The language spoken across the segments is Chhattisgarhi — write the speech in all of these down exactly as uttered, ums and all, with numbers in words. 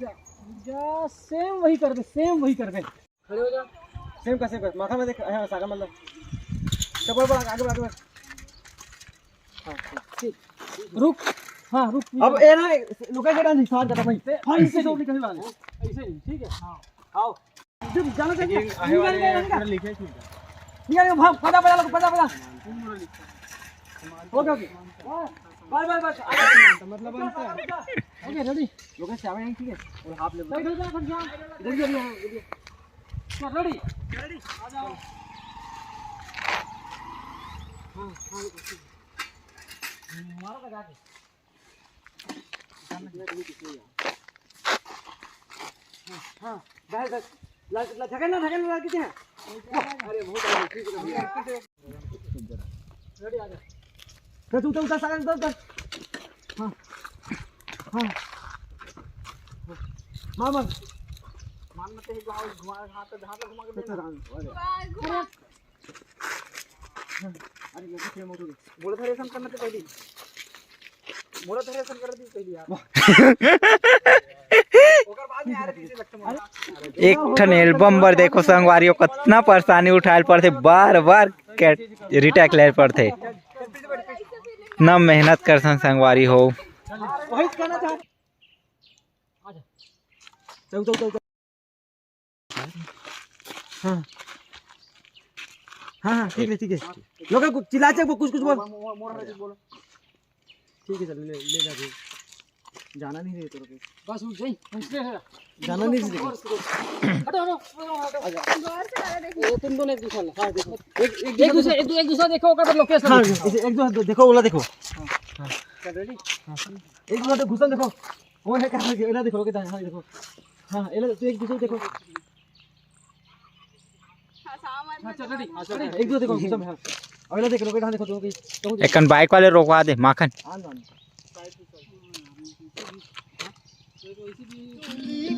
जा, जा, सेम वही कर दे, सेम वही कर दे। खड़े हो जा। सेम का सेम कर, माथा में देख, हाँ, सागर मतलब। चल, बढ़, बढ़, आगे बढ़, आगे बढ़। हाँ, ठीक। रुक। हाँ, रुक। अब ए ना, लुका के डाल, साथ जाता भाई। हाँ, इसे तो निकल वाले। ऐसे ही, ठीक है? हाँ। आओ। जब जाना चाहिए। ये आने वाले निकल, निकल। पूरा लिखे, ठीक है। निकल, भाग, पता, पता, पता, पता। ओके, ओके। हाँ, बस, बस, बस। मतलब, अंत है। ओके, रेडी। लोकेश, चाबी यहीं, ठीक है? और हाफ ले। इधर, इधर, इधर, इधर। इधर, इधर, इधर, इधर। चल, रेडी? रेडी? आ जाओ। हाँ, हाँ, ओके। मारो लगा के। हाँ, बस, बस। ला, ला, धकेल ना, धकेल ना, ला, कितने हैं? अरे, बहुत आगे, ठीक है, ठीक है। रेडी, आ जा। उधर, उधर, उधर, सागर, उधर, उधर। हाँ। हाँ। मार, मार। मार मत, एक बार घुमा, हाथ पे, हाथ पे घुमा के देना। अरे। अरे, ये तो मोटर है। बोला था रेसन करना तो पहले। बोला था रेसन कर दी पहले यार। ओकर बाद में यार, किसी लगता है। एक ठन एल्बम बर देखो संगवारी हो, कतना परेशानी उठाए ल पड़थे, बार बार रिटेक ले ल पड़थे। इतना मेहनत करथन संगवारी हो। वही कहना चाह। चल, चल, चल, चल। हाँ। हाँ, हाँ, ठीक है, ठीक है। लोग कुछ चिल्ला, कुछ, कुछ बोल। ठीक है, चल, ले, ले जा अभी। जाना नहीं है तेरे को। बस उठ जाई, उठ ले। जाना नहीं है तेरे को। हटो, हटो, हटो, हटो। आजा। गौर से लगा देखिए। ये तुम दोनों एक दूसरा, हाँ, देखो। एक, एक एक दूसरा, एक, एक दूसरा देखो, ओकर लोकेशन हाँ, देखो। इसे एक दूसरा दे-, देखो, ओला देखो। हाँ। चल, रेडी? हाँ। एक दूसरा देखो, घुसन देखो। कौन है, कहाँ है? एला देखो, ओके, हाँ, देखो। हाँ, एला, तू एक दूसरे देखो। हाँ, चल, रेडी? हाँ, चल, रेडी। एक दूसरे देखो, घुसन, हाँ। और एला देखो, ओके, हाँ, देखो, तो, तो, एकन बाइक वाले रोकवा दे, माखन। हाँ, हाँ।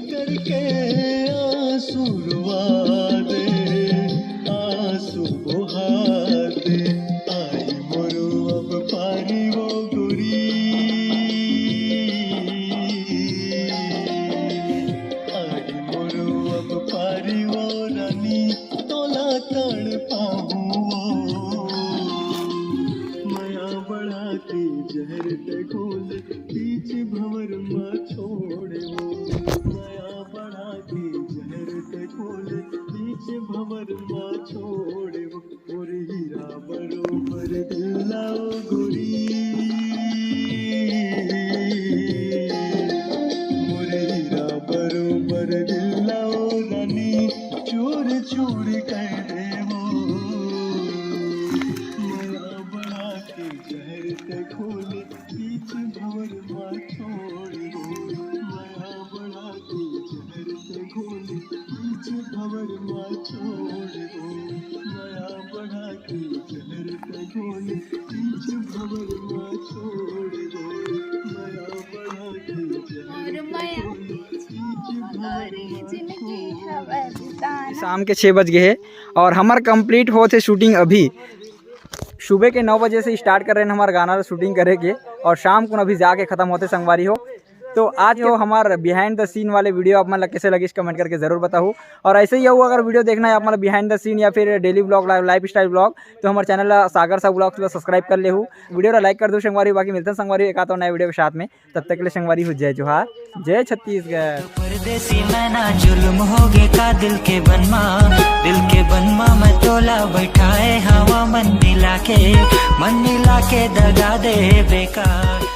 करके आंसू रुआ दे, आंसू बहा दे, आई मोरू अब पारी वो गोरी। आई मोरू अब पारी वो रानी, तोला तड़ पाहूँ वो। मया बढ़ा के जहर ते घोल, बीच भंवर मा छोड़े वो। मया बढ़ा के जहर ते घोल, बीच भंवर मा छोड़े वो। मोर हीरा बरोबर दिल ला ओ गोरी, मोर हीरा बरोबर दिल ला ओ रानी, चूर चूर कर दे वो। मया बढ़ा के जहर ते घोल, बीच भंवर मा छोड़ दो। मया बढ़ा के जहर ते घोल, बीच भंवर मा छोड़ दो। मया बढ़ा के जहर ते घोल, बीच भंवर मा छोड़ दो। मया बढ़ा के जहर ते घोल, बीच भंवर मा छोड़ दो। शाम के छः बज गए हे और हमर complete होत हे shooting अभी। सुबह के नौ बजे से start कर रहे हैं हमारे गाना ला shooting करे के, और शाम को अभी जाके खत्म होथे संगवारी हो। तो आज के हमर behind the scene वाले video आप मन ला कैसे लगिस, comment करके जरूर बताहू। और ऐसे ही अउ अगर video देखना है आप मन ला behind the scene या फिर daily vlog, lifestyle vlog, तो हमर channel ला सागर सा vlogs ला subscribe कर लेहू, video ला like कर दो संगवारी। बाकी मिलते हैं संगवारी एक आध और नए video के साथ में। तब तक के लिए संगवारी हो, जय जोहार, जय छत्तीसगढ़। परदेसी मैना जुल्म होगे का दिल के बनमा, दिल के बनमा मैं तोला बैठाए हवा मन मिला के, मन मिला के दगा दे बेकार।